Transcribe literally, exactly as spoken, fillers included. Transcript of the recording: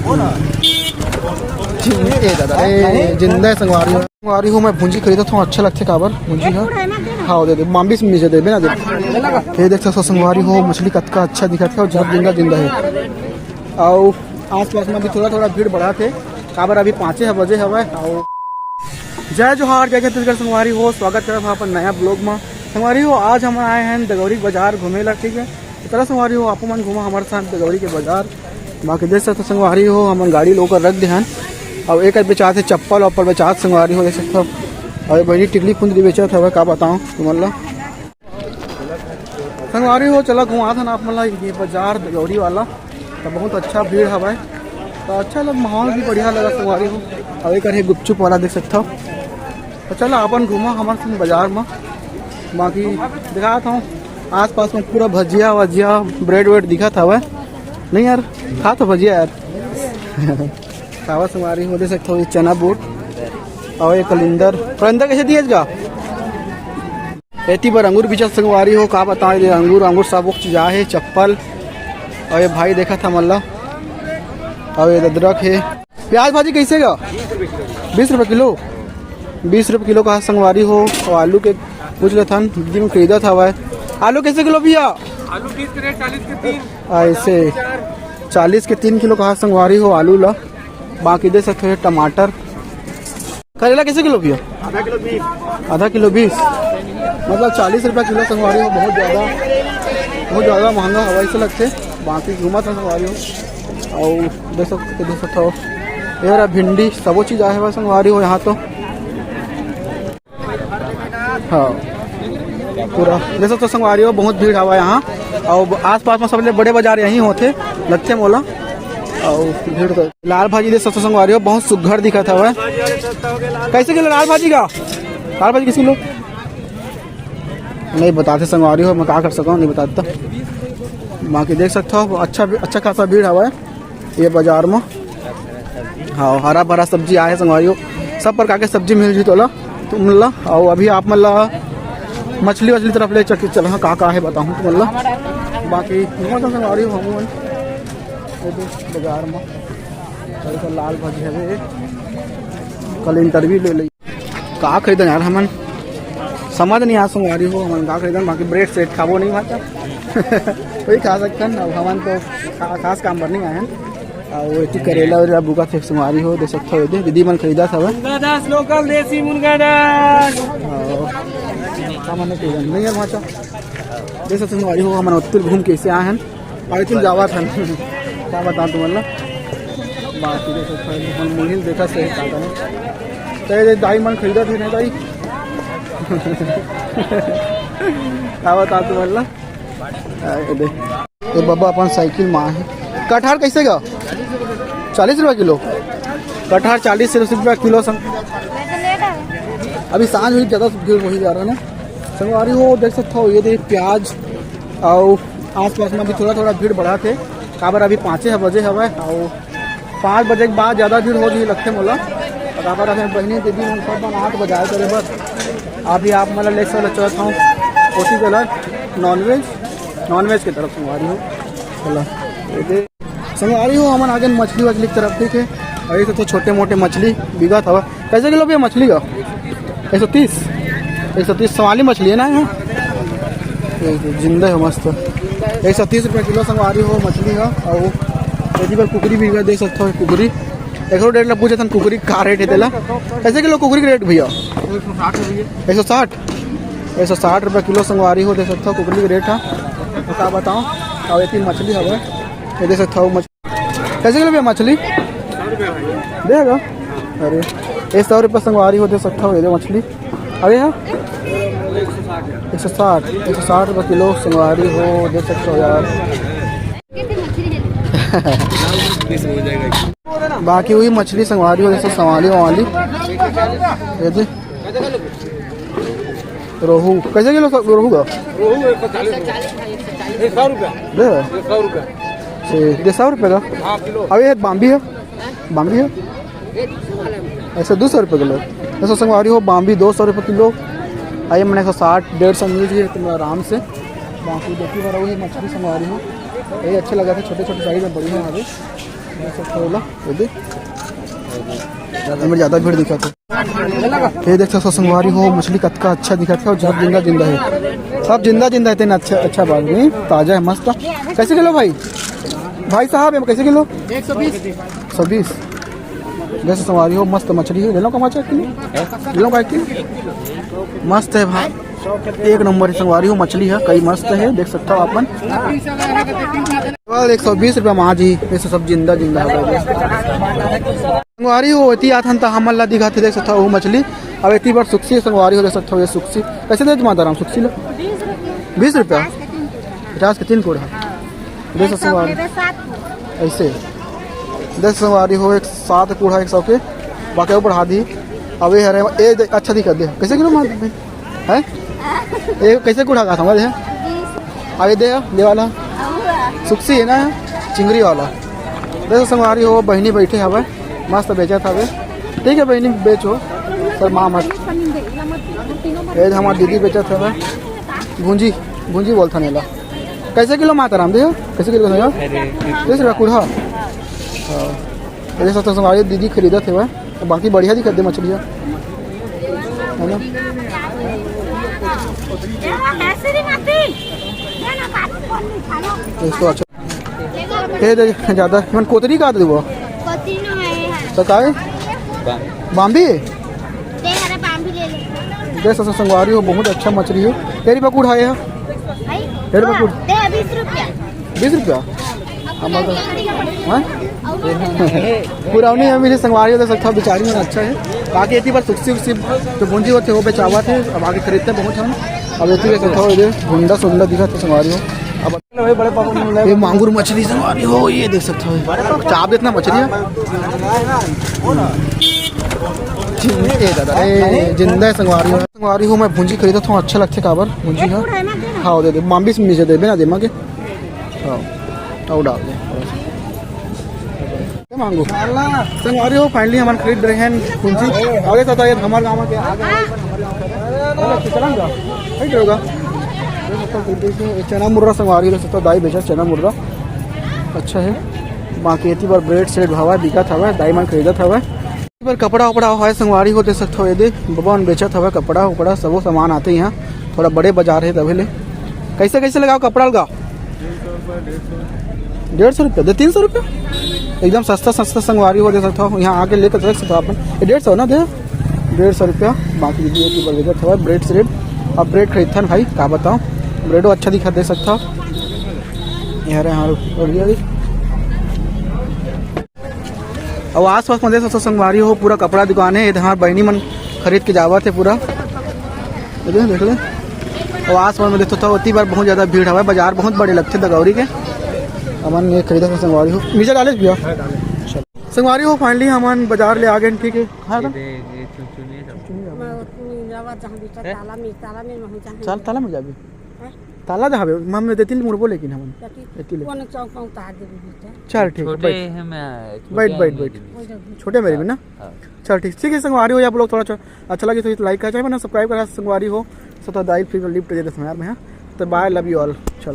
जिंदा, ए दादा, ए, जिंदा हे संगवारी हो। संगवारी हो, मैं भुंजी खरीदत हूँ, अच्छा लगथे काबर भुंजी ह। हाँ, दे दे, बाम्बी से नीचे देबे ना दे। ये देख सकथो संगवारी हो, मछली कतका अच्छा दिखत हे अउ जब जिंदा जिंदा हे। अउ आसपास में भी थोड़ा थोड़ा भीड़ बढ़त हे, काबर अभी पाँचे ह बजे हवय। अउ जय जोहार, जय छत्तीसगढ़ संगवारी हो, स्वागत करत हूँ अपन नया vlog में। संगवारी हो, आज हम आए हैं दगौरी बाजार घूमे ला, ठीक है। तो चला संगवारी हो, आपो मन घूमा हमारे साथ दगौरी के बाजार। बाकी देख सकथो संगवारी हो, हमन गाड़ी ला ओकर रख दे हन। अउ एक बेचात हे चप्पल वप्पल बेचात संगवारी हो, देख सकथो। अउ बहिनी टिकली फुंदरी बेचत हवय, का बताऊं तुमन ला। संगवारी हो, चला घुमात हन आप मन ला ये बाजार दगौरी वाला। तो बहुत अच्छा भीड़ हवय, तो अच्छा लग, माहौल भी बढ़िया लगा संगवारी हो। अउ एक हे गुपचुप वाला देख सकथो। तो चला अपन घूमा हमारे संग बाजार में। बाकी दिखात हूँ आसपास में पूरा भजिया वजिया ब्रेड व्रेड दिखत हवय। नहीं यार, खा तो भजिया यार। खावा संगवारी हो, देख सकथो ये चना बूट अउ ये कलिंदर। कलिंदर कैसे दिए गा? एती बर अंगूर बिचत संगवारी हो, का बताओ, ये अंगूर अंगूर सब चीज आहे, चप्पल। अउ ये भाई देखत हमन ला, अउ ये अदरक हे। प्याज भाजी कैसे गा? बीस रुपये किलो। बीस रुपये किलो का संगवारी हो। अउ आलू के पूछ लेथन, दीदी मन खरीदत हवय। आलू कैसे किलो भैया? आलू बीस के रेट, चालीस के तीन। ऐसे चालीस के तीन किलो का संगवारी हो आलू ला। बाकी देख सकथो ये टमाटर। करेला कैसे किलो भैया? आधा किलो बीस। आधा किलो बीस, मतलब चालीस रुपया किलो संगवारी हो। बहुत ज़्यादा, बहुत ज़्यादा महंगा हवय ऐसे लगथे। बाकी घूमत हन संगवारी हो। अउ देख सकथो, देख सकथो, ये वाला भिंडी, सबो चीज़ आहे हवय संगवारी हो यहाँ तो। हाँ, पूरा देख सकथो संगवारी हो, बहुत भीड़ हवय यहाँ। अउ आसपास में सबले बड़े बाजार यहीं होथे, लगथे मोला। अउ भीड़ तो लाल भाजी देख सकथो संगवारी हो, बहुत सुघर दिखत हवय। कैसे किलो लाल भाजी का? लाल भाजी कैसे किलो? नहीं बताते संगवारी हो, मैं का कर सकता, नहीं बताता। बाकी देख सकथो, अच्छा, अच्छा खासा भीड़ हवय ये बाजार में। हाँ, हरा भरा सब्जी आहे संगवारी हो, सब प्रकार के सब्जी मिल जी तोला, तुमन ला। अउ अभी आप मन ला मछली वछली तरफ ले चल, चल, हाँ, का का हे बताहूँ तुमन ला। बाकी घूमत हन संगवारी हो, हमन ये दे बाजार में। अउ एकर लाल भाजी हवे, कल इंटरव्यू ले ले। का खरीदन यार, हमन समझ नहीं आ संगवारी हो, हमन का खरीदन, बाकी ब्रेड सेट खाबो नहीं भाता। वही खा सकथन। अब हमन तो खा-, खास काम बर नहीं आए हन। अउ एती करेला उरेला बुका थे संगवारी हो, देख सकथो, ये दे दीदी मन खरीदत हवय। मुनगा दास, लोकल देसी मुनगा दास। अउ का माने खरीदन नहीं यार भाता। देख सकथो संगवारी हो, हमन उत्तुर घूम के इसे आए हन। अउ तुम जावत हन। का बताओ तुमन ला? बाकी देख सकथो, हमन मुहिल देखा से का करन। तो ये दाई मन खरीदत हे ना दाई। का बताओ तुमन ला? आ, ये दे। ये बब्बा अपन साइकिल में आहे। कटहर कैसे का? चालीस रुपया किलो। कटहर चालीस रुपया किलो संग। अभी सांझ हुई, ज़्यादा भीड़ वही जा रहा है ना। संगवारी हो देख सकथो, ये दे प्याज अउ आसपास में भी थोड़ा थोड़ा भीड़ बढ़त हे, काबर अभी पाँचे ह बजे हवय अउ पाँच बजे के बाद ज़्यादा भीड़ हो जाही लगथे मोला। काबर अभी बहिनी दीदी मन सब मन आठ बजे आए करे बस। अभी आप मन ला ले चलत हूँ ओती गलत नॉनवेज, नॉनवेज की तरफ संगवारी हो। चला, ये दे संगवारी हो, हमन आगे मछली वछली की तरफ, ठीक है। अउ ये तो छोटे मोटे मछली बिकत हवय। कैसे किलो भैया मछली का? एक सौ तीस। एक सौ तीस सवाली मछली है ना यहाँ? ये तो जिंदा है मस्त। एक सौ तीस रुपया किलो संगवारी हो मछली का। अउ यदि बर कुकरी भी देख सकथो, कुकरी एक सौ डेढ़ ला पूछे थन, कुकरी का रेट है तेला? कैसे किलो कुकरी का रेट भैया? एक सौ साठ। एक सौ साठ रुपया किलो संगवारी हो, देख सकथो कुकरी का रेट है। तो का बताओ, अउ एती मछली हवय, ये देख सकथो मछ-, कैसे किलो भैया मछली? देगा? अरे, ये सौ रुपया संगवारी हो, देख सकथो, ये दे मछली। अरे हाँ, एक सौ साठ, एक सौ साठ रुपया किलो संगवारी हो, देख सकथो यार। बाकी वही मछली संगवारी हो, जैसे सवाली वाली। ये दे। रोहू कैसे किलो स-, रोहू का? रोहू एक सौ चालीस रुपया। ये सौ रुपया। दे? ये सौ रुपया। से, ये सौ रुपये का? हाँ, किलो। अब ये बाम्बी है? बाम्बी है? ऐसे दो सौ रुपये किलो। ऐसे संगवारी हो, बाम्बी दो सौ रुपये किलो। आइए, मैंने एक सौ साठ, डेढ़ सौ मिल रही है तुम्हें आराम से। बाकी देखिए, बार वही मछली संगवारी हो, ये अच्छे लगा थे, छोटे छोटे साइज में बढ़िया है। ये देख सकथव, ये दे। एमे ज्यादा भीड़ दिखत हे। ये देख सकथव संगवारी हो, मछली कतका अच्छा दिखत हे अउ सब जिंदा जिंदा हे, सब जिंदा जिंदा हे। तेन अच्छा, अच्छा बात नहीं, ताजा हे, मस्त। कैसे किलो भाई, भाई साहब, ये कैसे किलो? एक सौ बीस। सौ बीस। जैसे संगवारी हो, मस्त मछली हे, ले लो कमाचा एक किलो, ले लो का एक किलो। मस्त हे भाई, एक नंबर हे संगवारी हो, मछली हे कई मस्त हे, देख सकथव आप मन। केवल एक सौ बीस रुपया मा जी, ये सब जिंदा जिंदा हे। संगवारी हो, एती आथन त हमन ला दिखाथे, देख सकथव वो मछली। अब एती बर सुकसी संगवारी हो, देख सकथव ये सुकसी। कैसे देत माता राम सुकसी ला? बीस रुपया। पचास के तीन कूढ़ा। देख सकथव संगवारी। ऐसे। देख संगवारी हो, एक सात कूढ़ा एक सौ के, बाकी वो बढ़ा दी। अब ये हरे, ये दे-, अच्छा दिखा दे। कैसे किलो मार दे? हैं? ये कैसे कूढ़ा का था हमारे यहाँ? अभी दे, दे वाला। सुक्सी है ना, चिंगरी वाला। देखो संगवारी हो, बहिनी बैठे हवे, मस्त बेचत हवे। ठीक है बहिनी, बेचो, शर्मा मत। ये हमार दीदी बेचत हवे, भूंजी, भूंजी बोलथन एला। कैसे किलो माता राम दे? कैसे किलो भैया? तीस रुपया कूढ़ा। हाँ। ये सब तो संगवारी दीदी खरीदत हवे। तो बाकी बढ़िया दिखत हे मछलिया, है ना? ये तो अच्छा। ये दे ज्यादा, मन कोतरी का देबो? कोतरी ना है, हाँ। तो का है? बाम्बी? दे, हरा बाम्बी ले ले। देख सकथव संगवारी हो, बहुत अच्छा मछली है। तेरी पकूड़ है ये? भाई? तेरी पकूड़? दे, बीस रुपया। बीस रुपया? हम तो, हाँ? पुरौनी हम इसे संगवारी हो, देख सकथव, बिचारी मन अच्छा है। बाकी एती बार सुक्सी उक्सी तो भूंजी होथे, वो बेचावत हे। अब आगे खरीदथे बहुत हम। अब एती देख सकथव, ये भुंडा सुंडा दिखत हे संगवारी हो। अब ये मांगुर मछली संगवारी हो, ये देख सकथव, चाप देतना मछली है। ए दादा, ए, जिंदा है संगवारी हो। संगवारी हो, मैं भूंजी खरीदत हूँ, अच्छा लगथे काबर भूंजी है। हाँ, दे दे, मांबी से नीचे देबे ना, दे मांगे। हाँ, अउ डाल दे। क्या मांगू? संगवारी हो, finally हमन खरीद रहे हैं कुंची। अरे तो ये हमारे गांव के आगे, चला जा, सही रहेगा। चना मुर्रा संगवारी हो, तो दाई बेचा चना मुर्रा अच्छा है। बाकी एती बार ब्रेड स्रेड हवा बिकत हवा, दाई मन खरीदत हवा। एती बार कपड़ा उपड़ा हवा संगवारी हो, देख सकथव, ये दे बबा मन बेचत हवा, कपड़ा उपड़ा सबो सामान आथे यहाँ। थोड़ा बड़े बाजार है तभी ले। कैसे कैसे लगाओ कपड़ा लगा? डेढ़ सौ रुपया दे, तीन सौ रुपया, एकदम सस्ता सस्ता संगवारी हो, देख सकथव, यहाँ आके लेकर रख सकथव अपन। ये डेढ़ सौ ना दे, डेढ़ सौ रुपया। बाकी दीदी एती बार बेचत हवा ब्रेड स्रेड। अब ब्रेड खरीदथन भाई, का बताओ, ब्रेडो अच्छा दिखत, देख सकथव। ये हरे हमारे बढ़िया दिख। अउ आस पास में देख सकथव संगवारी हो, पूरा कपड़ा दुकान है, इधर हमार बहिनी मन खरीद के जावत है पूरा। ये देख, देख ले। अउ आस पास में देख सकथव, एती बार बहुत ज्यादा भीड़ हवय, बाजार बहुत बड़े लगथे दगौरी के। हमन ये खरीदत हन संगवारी हो, नीचे डाले भैया। संगवारी हो, finally हमन बाजार ले आ गए, ठीक है। हाँ, ये दे, ये चुनचुनी सब। चुनचुनी सब। मैं उतनी रवा जहाँ बेटा हैं? ताला में, ताला में वहीं जहाँ चल, ताला में जाबे। हैं? ताला दे हवे, हम दे तीन मुड़बो लेकिन हमन। लेकिन एती ले। कौन चौक में उतार देबे बेटा? चल ठीक है, छोटे बैठ। हैं, मैं बैठ, छोटे बैठ, हैं बैठ। मेरे। छोटे मेरे में ना? हाँ। चल ठीक, ठीक है संगवारी हो, आप लोग थोड़ा सा अच्छा लगे तो like करा, channel पर subscribe करा संगवारी हो। सो तो दाई फिर lift दे दे यार मैं, हाँ। तो bye, love you all। चल।